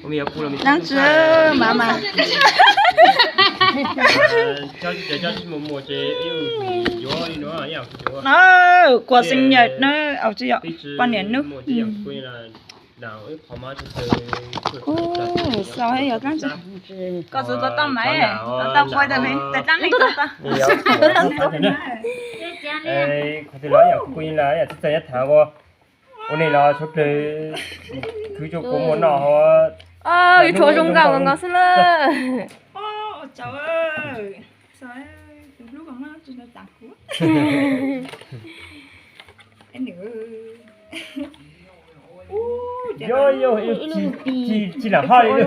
Dab tsi mas mas. Qua sinh nhật na, au tsis yog, qua niam hnub. Ub, xav yog dab tsi. Koj xav tau tau mas, tau tau qua tau tes tab neeg tau tau. Qhov twg los yam kuv kuj yeej lam yam txawj txawj nyob tham ua, ua nej los suav dlawg khwv rau kuv muaj noj hov. Yuav tshuav zoo nkauj nkaus xwb lawm. Yog yog, tsis lam hoj li.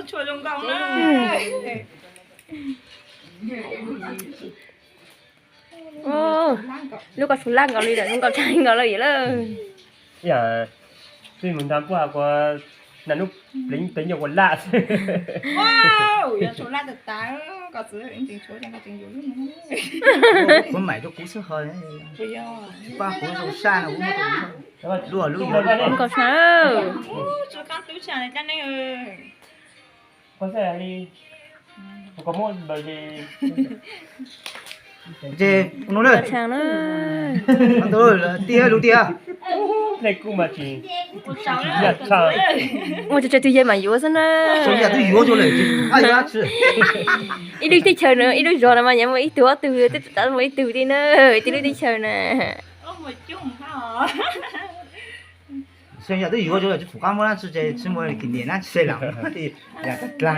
Tshuav zoo nkauj na. Lub koj tshuav laj nkaus li lawm, zoo nkauj tshaj nkaus lawm yom lawm. Yam txij mus nrog puag hais kuv naj nub pleev pleev nyuag ua laj xwb. Yuav tshuav laj tas tas, koj txwv tseem tshuav, koj tseem yuav lub no. Kuv maim rau kuv xwb ho. Pab kuv zoo saj no kuv muab rau kuv. Lub lub yuav lub koj tshuav. Tshuav koj tub tshuav dab neeg. Ces no na, tiag lub tiag. Ua tso tso twg yawg mas yuav xwb na. Ib lub teb chaws na, ib lub zos no mas yuav muaj ib tug ob tug, tej tub muaj ib tug li na, tej lub teb chaws na. Xyoo yam twb yuav rau lawm, tsis pom qab muab dab tsi ces tsis muaj kỷ niệm dab tsi lawm. Yam tag dlag.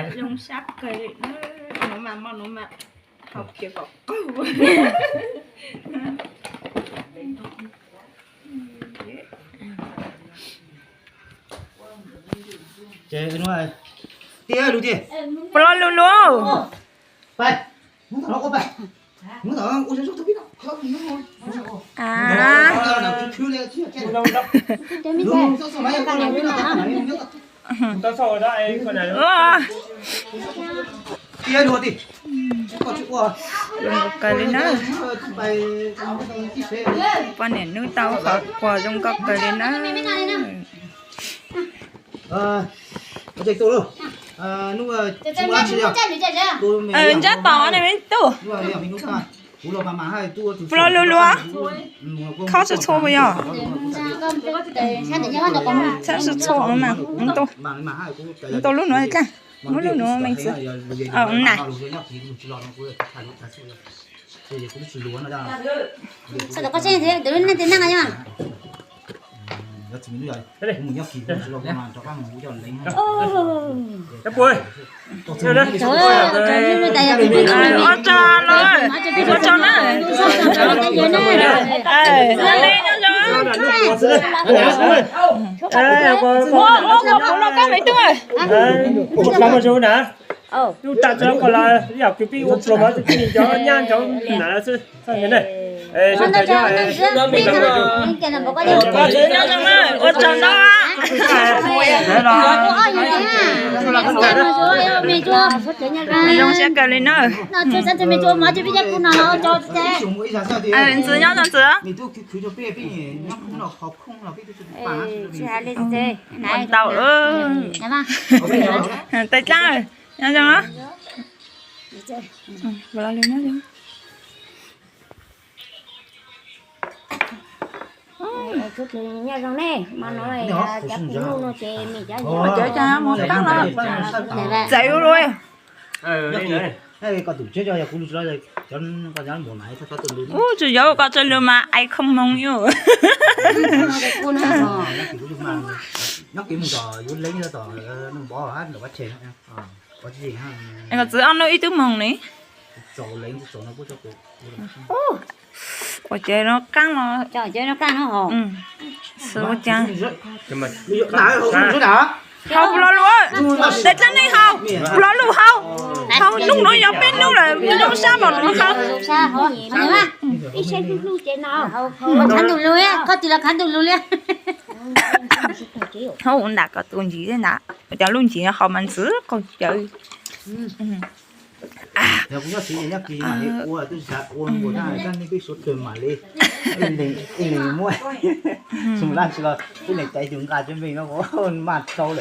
Ces tiag lub tiag. Puas lo lus lus? Zoo nkauj kawg li na. Poj niam nub tau qhov quas zoo nkauj kawg li na. Ntsab tom ne me tub. Puas lo lus lus? Khob tsis txhua puas yog? Khob tsis txhua mas, tau lub nuav dlaab, muab lub nuav me ntxwv. Na. Ua tsaug los, ua tsaug na. Ua kuv los kab me tub. Lub tam tso koj los yam kws pib ua pluag mas tub tij cov nyab cov nam lawm xwb. Ua tsaug ntau. Zoo siab kawg li na. Ntxwv nyob zoo ntxwv. Ua ntau. Tais dlaab nyob zoo. Txawv ua luaj. Ub, tsis yuav koj txawj lug mas ai khoom moog yus. Koj txwv ob nub ib tug moog ne. Ua ces no qaab los. Xwb ua caag. Haus puas lo lug, tais dlaab neeg haus puas lo lug, haus. Haus nub nuav yog peb nub lawm, zoo sab npaum no haus. Khav ntuj lug li. Haus ntam koj tus ntsis thiab ntag, cov lub ntsis haus mas ntxwv qaug cawv. Ib leeg muab, xum laj tsis los ib leeg caiv tus nqa cov npe no maj tau lawm.